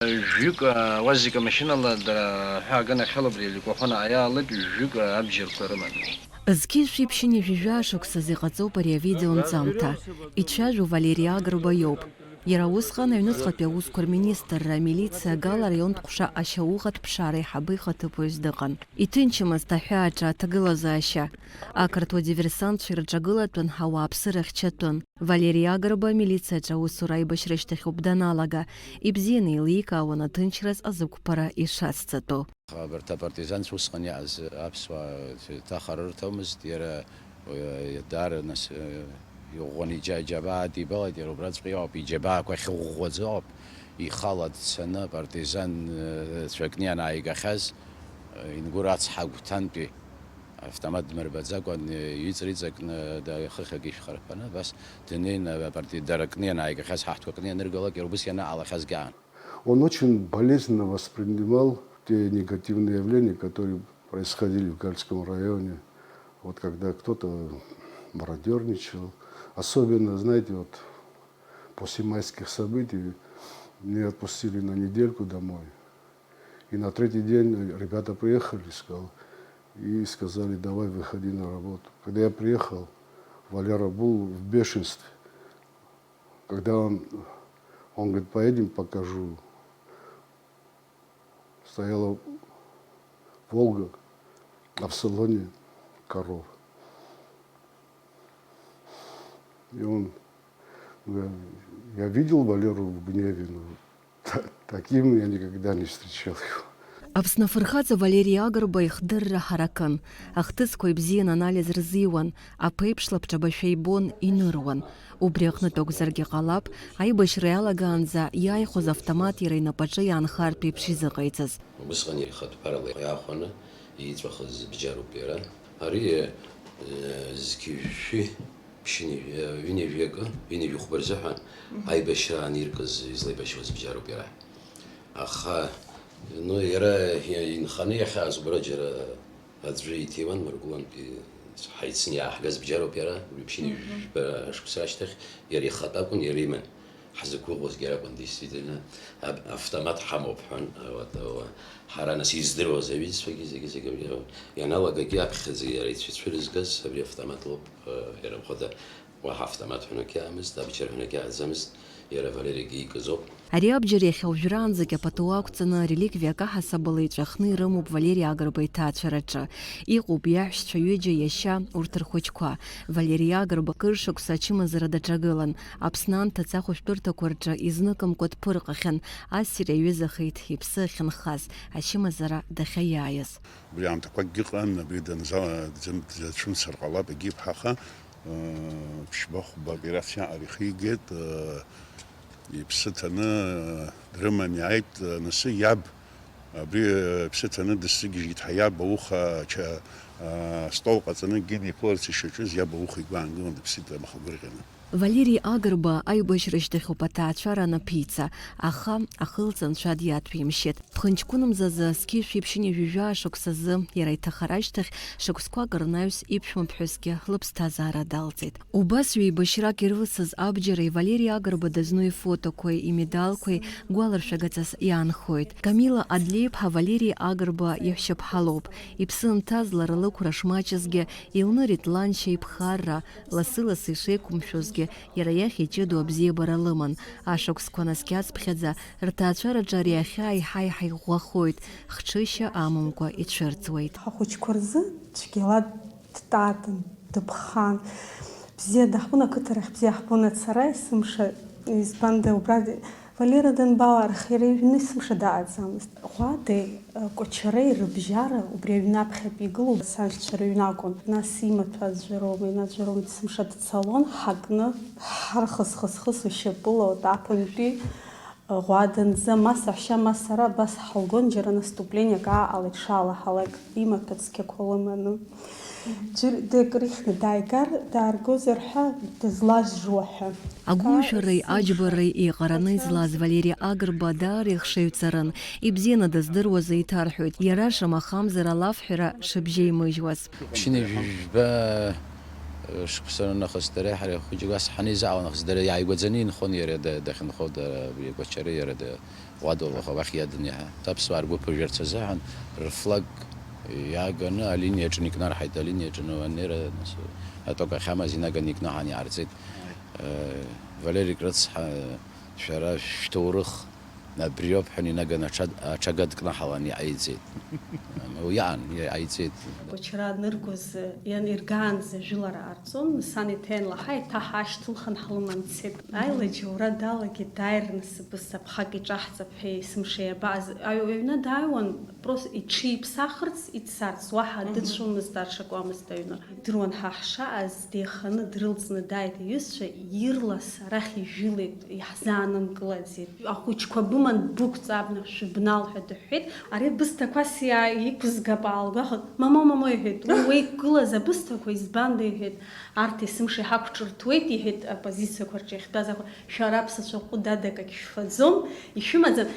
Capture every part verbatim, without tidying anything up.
Жәҩык, а, уазик амашьынала дара ҳәа аганахьала убри аликәахәын ааиаалак, жәҩык, а, абџьарқәа рыман. Зқьи жәшәи ԥшьынҩажәи жәаа шықәсазы иҟаҵоуп ари авидео нҵамҭа. Ицәажәо Валери Агрба иоуп. Иара усҟан аҩныҵҟатәи аусқәа рминистрра амилициа Гала араионтә ҟәша ашьауӷатә ԥшаара аиҳабы ихаҭыԥуаҩыс дыҟан. Иҭынчымызт аҳәааҿы аҭагылазаашьа. Ақырҭуа диверсантцәа ирыҿагылатәын, ауааԥсыра хьчатәын. Валери Агрба амилициаҿы аусура аибашьра ашьҭахьоуп даналага, ибзианы еиликаауан аҭынчра азықәԥара ишацҵатәу. Абарҭ апартизанцәа усҟан иааз аԥсуаа ҭаха рырҭомызт, иара, э, даара нас, э, иӷәӷәаны иџьа-, иџьабаа адибалеит, иара убраҵәҟьа иоуп, иџьабаақәа ахьыӷәӷәаӡо ауп, ихала дцаны апартизан, э, цәакны ианааигахьаз, э, Ингәыр ацҳа агәҭантәи автомат дмырбаӡакәан, э, иҵра иҵакны, да-, хыхьак ишьхарԥаны, абас днеин, апарти-, дара кны ианааигахьаз, ҳаҳҭқәа кны ианыргалак, иара убыс ианаҟалахьазгьы аан. Он очень болезненно воспринимал те негативные явления, которые происходили в Гальском районе. Вот когда кто-то мародёрничал. Особенно, знаете, вот после майских событий меня отпустили на недельку домой. И на третий день ребята приехали, сказал, и сказали: «Давай, выходи на работу». Когда я приехал, Валера был в бешенстве. Когда он, он говорит: «Поедем, покажу». Стояла «Волга», а в салоне коров. И он, я, я видел Валеру в гневе, но та-, таким я никогда не встречал его. Аԥсны афырхаҵа Валери Агрба ихдырра ҳаракын. Ахҭысқәа ибзиан анализ рзиуан, аԥеиԥш лабҿабашәа ибон, иныруан. Убри аҟнытә акәзаргьы ҟалап, аибашьра иалагаанӡа иааихәоз автомат иара инапаҿы иаанхартә еиԥш изыҟаиҵаз. Убысҟан ихатә ԥарала иаахәаны иҵәахыз бџьаруп иара. Ари, э, зқьи жәшәи ԥшьынҩажәи, э, ҩынҩажәи акы, ҩынҩажәи хәба рзыҳәан, мгм, аибашьра аниркыз излаибашьуаз бџьаруп иара. Аха, ну, иара инханы иахьааз убра џьара аӡәы иҭиуан, Мыргәылантәи ҳаицны иааҳгаз бџьаруп иара, уи ԥшьынҩажәи, мгм, жәба шықәса ашьҭахь иара ихатә акәын, иара иман. Ҳзықәгәыӷуазгьы иара акәын, действительно, аб-, автомат ҳамоуп ҳәан, вот, ҳара нас издыруаз аҩызцәагьы зегьы, зегьы абри ианалагагьы аԥхьаӡа иара ицәицәырызгаз абри автомат лоуп, э, иара мхәыда. Уаҳа автомат ҳәа акгьы аамызт, абџьар ҳәа акгьы ааӡамызт, иара Валеригьы иикыз ауп. Ари абџьар иахьа уажәраанӡагь апату ақәҵаны, реликвиак аҳасабала иҵәахны ирымоуп Валери Агрба иҭаацәараҿы. Иҟоуп иаҳәшьцәа ҩыџьа, иашьа, урҭ рхәыҷқәа. Валери Агрба кыр шықәса ачымазара даҿагылан. Аԥсны анҭыҵ ахәышәтәырҭақәа рҿы изныкымкәа дԥырҟахьан, ассир иаҩызахеит иԥсы ахьынхаз, ачымазара дахьаиааиз. Убри аамҭақәакгьы ыҟан, абри данза-, дзым-, дзацәымцар ҟалап, егьиԥҳаха, ыы, ԥшьба-хәба операциа аҟара ихигеит, ыы, иԥсы ҭаны, ыы, дрыман иааит, ыы, нас иаб, абри, ыы, иԥсы ҭаны дысзыгьежьит ҳәа иаб ауха ча-, ыы, астол ҟаҵаны Гине иԥыларц ишаҿыз иаб ауха игәы аангылан дыԥсит амаха гәырӷьаны. Валери Агрба аибашьра шьҭахьоуп аҭаацәара анаԥиҵа, аха ахылҵ анцәа диаҭәеимшьеит. Ԥхынҷкәынымзазы, зқьи жәшәи ԥшьынҩажәи жәаа шықәсазы, иара иҭахара ашьҭахь, шықәсқәак рнаҩс иԥшәмаԥҳәысгьы лыԥсҭазаара далҵит. Убас ҩеибашьрак ирылсыз абџьари Валери Агрба дазну ифотоқәеи имедалқәеи гәаларшәагаҵас иаанхоит. Камила Адлеиԥҳа Валери Агрба иаҳәшьаԥҳа лоуп. Иԥсы нҭаз лара лықәра шмаҷызгьы, илнырит ланшьа иԥхарра, лассы-лассы ишеиқәымшәозгьы, иара иахь иҷыдоу абзиабара лыман. Ашықәсқәа наскьацԥхьаӡа, рҭаацәараҿы ари ахьаа еиҳа-еиҳа иӷәӷәахоит, хҽышьа амамкәа ицәырҵуеит. Ҳахәыҷқәа рзы цәгьала дтатан, дыԥхан. Бзиа даҳбон, ақыҭарахь бзиа ҳбон ацара, есымша, избанда, убра Валера данбаларх, иара иҩны есымша дааӡамызт. Ӷәадеи, э, Кәачареи рыбжьара убри аҩны аԥхьатәи игылоу саншьцәа рыҩны акәын. Нас имаҭәа аӡәы роума, инаӡәы роума, есымша дцалон, ҳакны, ҳархысхысхысуа шьапыла, вот, аԥынтәи, э, Ӷәаданӡа, ма саҳәшьа, ма сара, абас ҳалгон, џьара наступлениак ааҟалеит, шаалаҳалак, имаҭәа цқьақәа лыманы. Џьыр-, дык рыхьны дааигар, дааргозар ҳәа дызлажжуа ҳәа. Агәымшәареи аџьбареи еиҟараны излаз Валери Агрба даара ихшыҩҵарын, ибзианы дыздыруаз еиҭарҳәоит, иара шамахамзар алафҳәара шыбжьеимыжьуаз. Ԥшьынҩажәи жәба шықәса нахыс дара ҳара хәыҷык ас ҳанеизаауа нахыс дара иааигәаӡаны инхон иара да-, дахьынхо дара абри Кәачареи иара да-, Уадоу аха уахь иадын иаҳа. Аԥсуаа ргәы ԥыжәарц азыҳәан рфлаг иааганы алиниаҿы икнарҳаит, алиниаҿы анеира, нас, атәакәа ахьамаз инаганы икнаҳан иаарҵеит. Валери Крыцҳа, шәара шәҭоурых абриоуп ҳәа инаганы аҽа-, аҽага дкнаҳалан иҟаиҵеит. Уи иаан, иҟаиҵеит. Қәачара аныргоз, иан-, иргаанӡа жәылара ҟарҵон, сан иҭаиан лаҳа, еиҭа ҳаашьҭылхын ҳлыман дцеит. Аилаџьоура далагеит, дааир нас абыс аԥхак иҿаҳҵап ҳәа есымша иабаҟаз. Аҩ-, аҩны дааиуан, просто иҽиԥсахырц, ицарц, уаҳа дыцәомызт, аҽакуамызт аҩны. Идыруан ҳа ҳшаҟаз, деиханы дрылҵны дааит иҩызцәа, ирлас арахь ижәылеит, иаҳзаанымгылаӡеит. Ахәыҷқәа быман, бықәҵа абна шәыбнал ҳәа дыҳәҳәеит. Ари бысҭақәас иаа-, иқәызгап аалгәахәын, мамоу, мамоу, иҳәеит, уи уеиқәгылаз абысҭақәа избанда, иҳәеит, арҭ есымша иҳақәҿырҭуеит, иҳәеит, апозициақәа рҿы иахьтәаз ахәы, шәара аԥсацәа ҟәыдадак агь шәфаӡом, ишәымаӡам,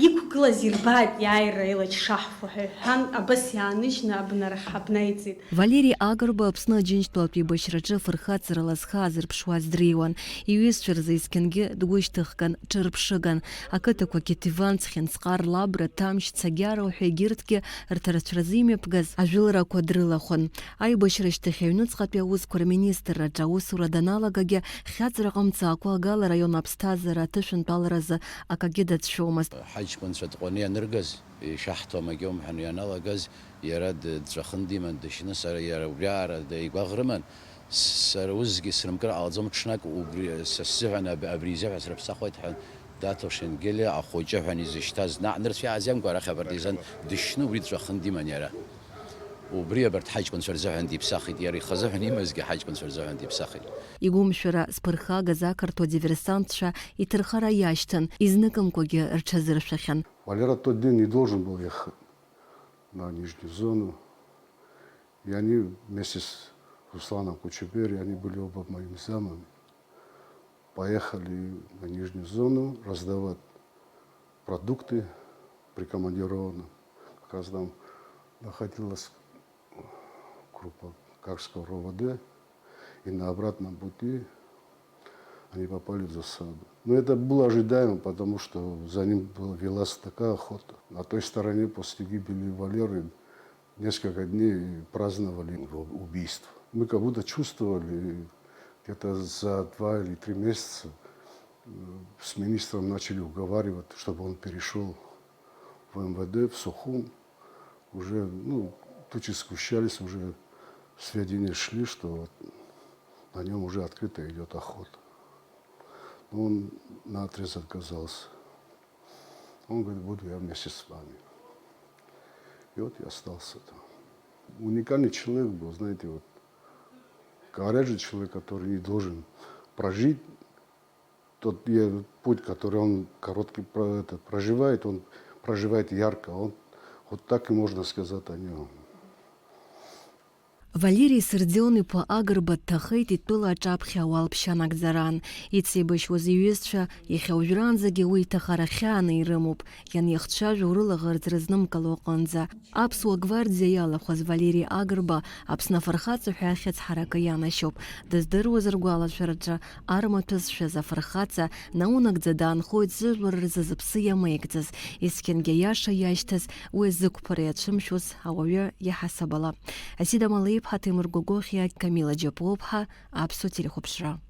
иқәгылаз ирбааит, иааира илач шаҳфо ҳәа иҳәан, абас иааныжьны абнарахь ҳабнаиҵеит. Валери Агрба Аԥсны Аџьынџьтәылатә еибашьраҿы афырхаҵарала зхы аазырԥшуаз дреиуан. Иҩызцәа рзы есқьынгьы дгәышьҭыхган, ҿырԥшыган. Ақыҭақәа Қьеҭеван, Цхинцҟар, Лабра, Ҭамшь, Цагьара уҳәа егьырҭгьы рҭарацәразы имҩаԥгаз ажәыларақәа дрылахәын. Аибашьра ашьҭахь аҩныҵҟатәи аусқәа рминистрраҿы аусура даналагагьы, хьаҵра ҟамҵакәа Агала араион аԥсҭазаара аҭышәынтәаларазы акагьы дацәшәомызт. Ҳаҷкәынцәа дҟәаны ианыргаз, ишаҳҭом агьоумҳәан ианалагаз, иара д-, дҵәахын диман дышьны, сара иара убриаҟара деигәаӷ рыман. С-, сара усгьы срымкыр ҟалаӡом, ҽнак убри са сзыҳәан аб-, абри изыҳәа срыԥсахуеит ҳәа, Даҭо Шенгелиа ахәыҷы ҳәа изышьҭаз, наҟ нырцә иааӡамкәа арахь абарҭизан дышьны убри дҵәахын диман иара. Убри абарҭ ҳаҷкәынцәа рзыҳәан диԥсахит, иара ихазыҳәан имазгьы ҳаҷкәынцәа рзыҳәан диԥсахит. Игәымшәара зԥырхагаз ақырҭуа диверсантцәа иҭырхара иашьҭан, изныкымкәагьы рҽазыршәахьан. Валера тот день не должен был ехать на нижнюю зону. И они вместе с Русланом Кучебери, они были оба моими замами, поехали на нижнюю зону раздавать продукты прикомандированным. Как раз там находилась группа Карского РОВД, и на обратном пути они попали в засаду. Но это было ожидаемо, потому что за ним была, велась такая охота. На той стороне после гибели Валеры несколько дней праздновали его убийство. Мы как будто чувствовали, где-то за два или три месяца, э, с министром начали уговаривать, чтобы он перешёл в МВД, в Сухум. Уже, ну, тучи сгущались, уже сведения шли, что вот на нём уже открыто идёт охота. Но он наотрез отказался. Он говорит: «Буду я вместе с вами». И вот я остался там. Уникальный человек был, знаете, вот. Говорят же, человек, который не должен прожить тот, э, путь, который он короткий про-, этот, проживает, он проживает ярко. Он, вот так и можно сказать о нём. Валери Сырӡион-иԥа Агрба дҭахеит итәыла аҿаԥхьа ауалԥшьа анагӡараан. Ицеибашьуаз иҩызцәа иахьа уажәраанӡагьы уи иҭахара хьааны ирымоуп, ианихцәажәо рылаӷырӡ рызнымкыло аҟынӡа. Аԥсуа гвардиа иалахәыз Валери Агрба Аԥсны афырхаҵа ҳәа ахьӡ ҳаракы ианашьоуп. Дыздыруаз ргәалашәараҿы армаҭәа зшәыз афырхаҵа наунагӡа даанхоит зыжәлар рзы зыԥсы иамеигӡаз, есқьынгьы аиаша иашьҭаз, уи зықәԥара иацәымшәоз ауаҩы иаҳасабала. Асида Малеиԥҳа, Ҭемыр Гогохиа, Камила Џьапуоԥҳа, Аԥсуа телехәаԥшра.